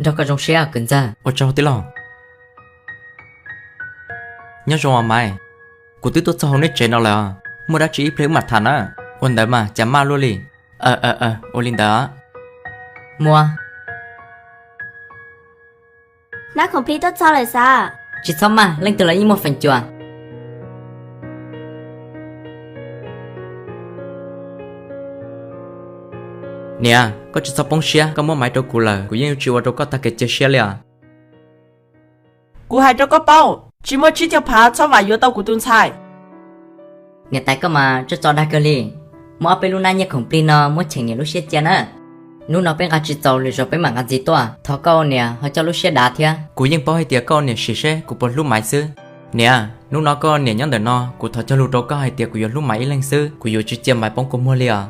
Nrog koj zoo siab kwv ntxawg. Ua tsaug tij laug. Nyob zoo os Maiv, kuv twb tuaj txog hauv neb tsev no lawm, muaj dab tsi ib pliag wb mam tham na. Ua ntawd mas cas maj luaj li. Ua li ntawd. Muab nab khoom plig tuaj txog lawm xav. Tsis txhob maj, leej twg los yeej muaj feem cua. Niam, koj tsis txhob poob siab, koj muab Maiv rau kuv lawm, kuv yeej yuav tsis ua rau koj tag kev cia siab li os. Kuv hais rau koj paub, tsis muaj tsib caug phav txhob vam yuav tau kuv tus ntxhais. Niam tais koj mas tso tso dag kawg li. Muab ob peb lub nab nyiaj khoom plig no muab cheem niam lub siab cia na. Hnub no peb nqa tsis txaus, lwm zaus peb mam nqa ntxiv tuaj. Thov koj ua niam ho coj lub siab dav thiab. Kuv yeej paub hais tias koj ua niam sim seb kuv puas hlub Maiv xwb. Niam, hnub no koj ua niam nyob ntawm no, kuv thov cog lus rau koj hais tias kuv yuav hlub Maiv ib leeg xwb, kuv yuav tsis cia Maiv poob kua muag li os.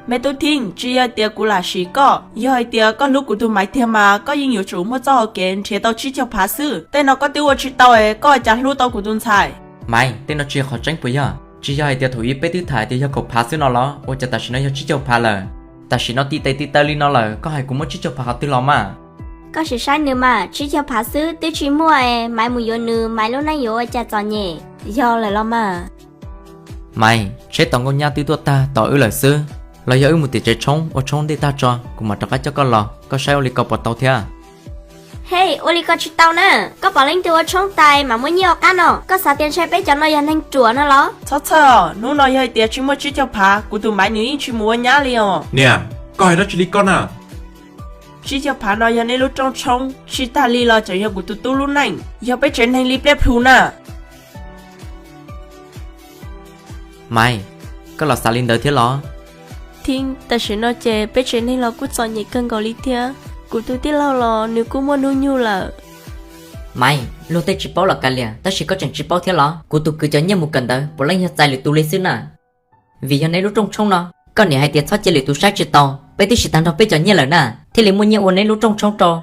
Me tub Theeb, tsis yog hais tias kuv lam sim koj, yog hais tias koj hlub kuv tus Maiv tiag mas koj yeej yuav tsum muaj txoj hau kev nrhiav tau tsib caug phav xwb. Tej no koj twb ua tsis tau es koj cas hlub tau kuv tus ntxhais? Maiv, tej no tsis yog qhov tseeb puas yog? Tsis yog hais tias thaum ub peb twb tham hais tias yog kaum phav xwb no los? Ua cas tam sim no yog tsib caug phav lawm? Tam sim no ti tes ti taw li no lawm, koj hais kuv muaj tsib caug phav qhov twg los mas? Koj sim saib nws mas, tsib caug phav xwb twb tsis muaj es Maiv mus yuav nws, Maiv lub neej yuav ua cas txom nyem? Yog lawm los mas. Maiv, tsheb tos nkauj nyab twb tuaj tag tos wb lawm xwb, los yog wb mus tim tsev tshoob ua tshoob ntej tag tso, kuv mam rov qab coj koj los, koj saib ua li ko puas tau thiab? Hej, ua li ko tsis tau na. Koj pom leej twg ua tshoob tas mam muab nyiaj ua qab no? Koj xav tias ntshai peb cov no yog neeg ruam no los? Txhob txhawj os, hnub no yog hais tias tsis muaj tsib caug phav, kuv tus Maiv nws yeej tsis mus ua nyab li os. Niam, koj hais dab tsi li koj na? Tsib caug phav no yog nej lub rooj tshoob, tsis tag li los tseem yog kuv tus tub lub neej, yog peb tsev neeg li pliaj plhu na. Maiv, koj los xav li ntawd thiab los? Theeb, tam sim no ces peb tsev neeg los kuj txom nyem kawg nkaus li thiab. Kuv tus tij laug los nws kuj muaj hnub nyoog lawm. Maiv, luag tej tsis paub los kav liam, tab sis koj tseem tsis paub thiab los? Kuv tus kwv cov nyiaj mus kawm ntawv puav leej yog txais lwm tus li xwb na. Vim yog neb lub rooj tshoob no, koj niam hais tias txhob cia lwm tus saib tsis tau, peb twb siv tag nrho peb cov nyiaj lawm na, thiaj li muaj nyiaj ua neb lub rooj tshoob rau.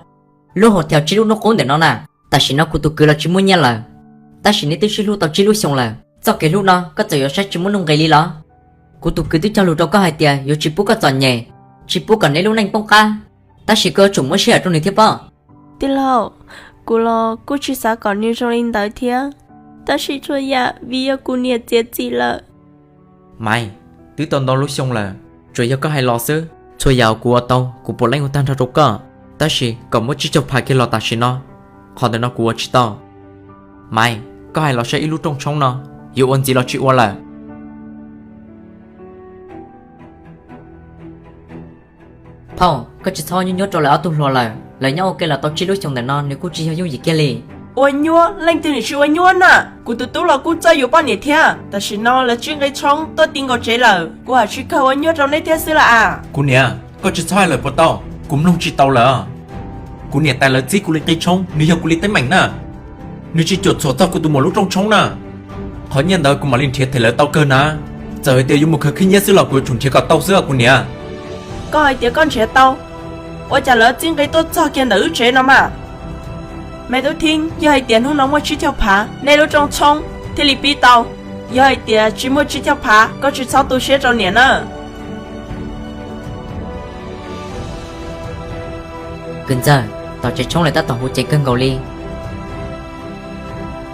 Lub hauv thiaus tsib lub hnub qub ntawm no na, tam sim no kuv tus kwv los tsis muaj nyiaj lawm, tab sis neb twb sib hlub tau tsib lub xyoo lawm. Txoj kev hlub no koj txawm yuav saib tsis muaj nuj nqis li los? Kuv tus kwv twb cog lus rau koj hais tias yuav tsis pub koj txom nyem, tsis pub kom neb lub neej poob qab, tab sis koj yuav tsum muab sij hawm rau nws thiab pob. Tij laug, kuv los kuj tsis xav kom nws zoo li ntawd thiab, tab sis txhua yam vim yog kuv niam txiav txim lawm. Maiv, twb tau ntau lub xyoo lawm, tsuas yog koj hais los xwb. Txhua yam uas kuv ua tau kuv puav leej ua tag nrho rau koj, tab sis kom muab tsib caug phav kiag los tam sim no, qhov ntawm no kuv ua tsis tau. Maiv, koj hais los saib ib lub rooj tshoob no yuav ua ntxiv los tsis ua lawm. Phauj, koj tsis txhob nyuaj nyuaj rau lawv ob tug hluas lawm, lawv nyob ua ke los tau tsib lub xyoo ntawm no nws kuj tsis yog yooj yim kiag li. Ua nyuaj? Leej twg nws tsis ua nyuaj na? Kuv tus tub los kuj txawj yuav poj niam thiab. Tam sim no lawv tsib nqe tshoob tuaj ti nkaus tsev lawm, kuv haj tsis kawg ua nyuaj rau neb thiab xwb las as. Kuv niam, koj tsis txhob hais lawm puas tau? Kuv mloog tsis tau lawm. Kuv niam tais lawv txib kuv li nqe tshoob, nws yog kuv li teeb meem na. Nws tsis cuam tshuam txog kuv tus muam lub rooj tshoob na. Qhov nyiaj ntawd kuv mam li nrhiav them lawv tau kawg na. Txawm hais tias yuav mus khaws khib nyiab xwb los kuv yuav tsum nrhiav kom tau xwb os kuv niam. Koj hais tias koj nrhiav tau, ua cas lawv txib nqe tuaj txog kiag ntawm wb tsev no mas? Me tub Theeb, yog hais tias hnub no muaj tsib caug phav, nej lub rooj tshoob thiaj li pib tau. Yog hais tias tsis muaj tsib caug phav, koj tsis txhob tu siab rau niam na. Kwv ntxawg, tom tsev tshoob lawv tab tom hu ceev kawg nkaus li.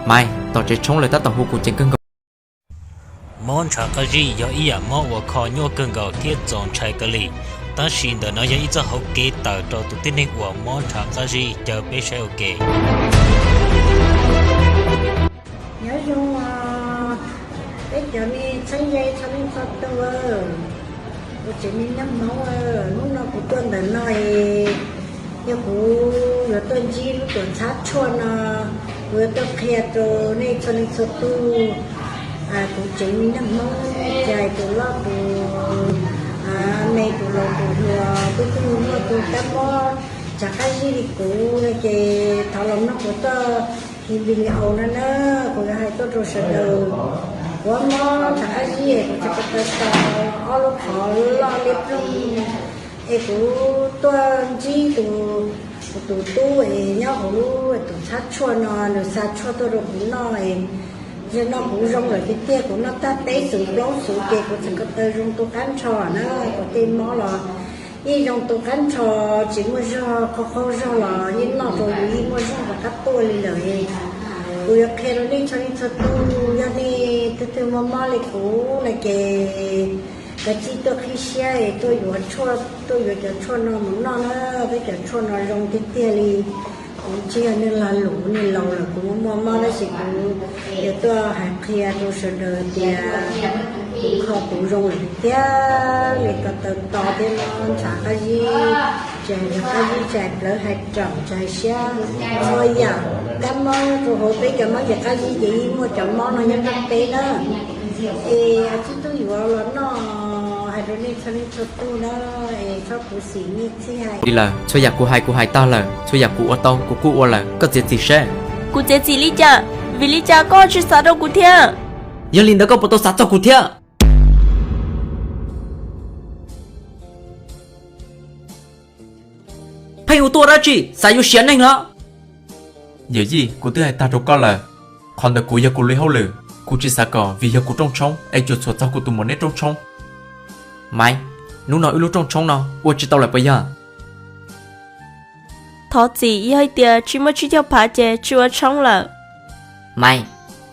Maiv, tom tsev tshoob lawv tab tom hu kuv ceev kawg nkaus. Mob ntshav qab zib yog ib yam mob uas kho nyuaj kawg nkaus thiab txaus ntshai kawg li, tab sis ntawm no yog ib txoj hauv kev tawm rau tus tib neeg uas mob ntshav qab zib, caw peb saib ua ke. Nyob zoo os, peb cov me txheeb ze txhua leej txhua tus, kuv tsev me nyab Hmoob, hnub no kuv tuaj ntawm no es yog kuv yuav tuaj ntsib lub tuam txhab tshuaj no, kuv yuav tuaj qhia rau nej txhua leej txhua tus. Kuv tsev me nyab Hmoob, cais tus loj tus me, tus laus tus hluas, twb tug muaj tus kab mob ntshav qab zib li kuv no ces thov los mloog kuv txoj video no na, kuv yuav hais tuaj rau sawv daws. Kuv mob ntshav qab zib, kuv txhais ko taw tau ob lub qhov loj liab ploog, es kuv tuaj ntsib tus, kuv tus tub es nyob hauv lub tuam txhab tshuaj no, nws xa tshuaj tuaj rau kuv noj es, zaum no kuv zoo lawm tiag tiag, kuv noj tag peb xuv plaub xuv ces kuv txhais ko taw zoo tu qab nrho na, kuv tej mob los Yeej zoo tu qab nrho, tsis muaj zog, qaug qaug zog los yeej noj rau yus yeej muaj zog rov qab tuaj li lawm. Kuv yuav qhia rau nej txhua leej txhua tus, yog nej tus twg muaj mob li kuv no ces kav tsij tuaj qhib siab es tuaj yuav tshuaj, tuaj yuav cov tshuaj no mus noj na. Peb cov tshuaj no zoo tiag tiag li. Kuv tsis yog neeg lag luam, neeg laus lawm, kuv muaj mob tab sis kuv yuav tuaj hais qhia rau sawv daws tias kuv kho kuv zoo lawm tiag li. Ko taw to thiab mob ntshav qab zib, tsis hais qab zib, tsis hais plawv hais raum, tsis hais siab, txhua yam kab mob rau hauv peb cov mob ces qab zib ces yeej muaj cov mob no nyob rau peb na. Es tsis tuaj yuav los noj, hais rau nej txhua leej txhua tus na, es txhob khuv xim nej txhij hais. Li lawm, txhua yam kuv hais kuv hais tag lawm, txhua yam kuv ua tau kuv kuj ua lawm, koj txiav txim seb. Kuv txiav txim li cas? Vim li cas koj tsis xav rau kuv thiab? Yog li ntawd koj puas tau xav txog kuv thiab? Pheej ua tuaj dab tsi, xav yuav siav neeg los? Yawm yij, kuv twb hais tag rau koj lawm, qhov ntawd kuv yog kuv li hauj lwm, kuv tsis xav kom vim yog kuv rooj tshoob es cuam tshuam txog kuv tus muam neb rooj tshoob. Maiv, hnub no wb lub rooj tshoob no ua tsis tau lawm puas yog? Thov txim, yog hais tias tsis muaj tsib caug phav ces tsis ua tshoob lawm. Maiv,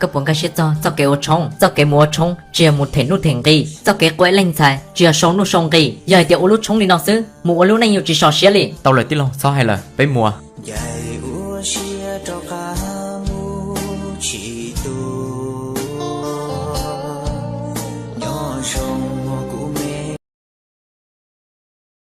koj puas nkag siab txog txoj kev ua tshoob? Txoj kev mus ua tshoob tsis yog mus them nuj them nqi, txoj kev qua ib leeg ntxhais tsis yog sau nuj sau nqi. Yog hais tias ua lub tshoob li no xwb, mus ua lub neej yuav tsis sov siab li. Tau lawm tij laug, txhob hais lawm, peb mus. Ncaim ua siab rov qab mus tsis tu.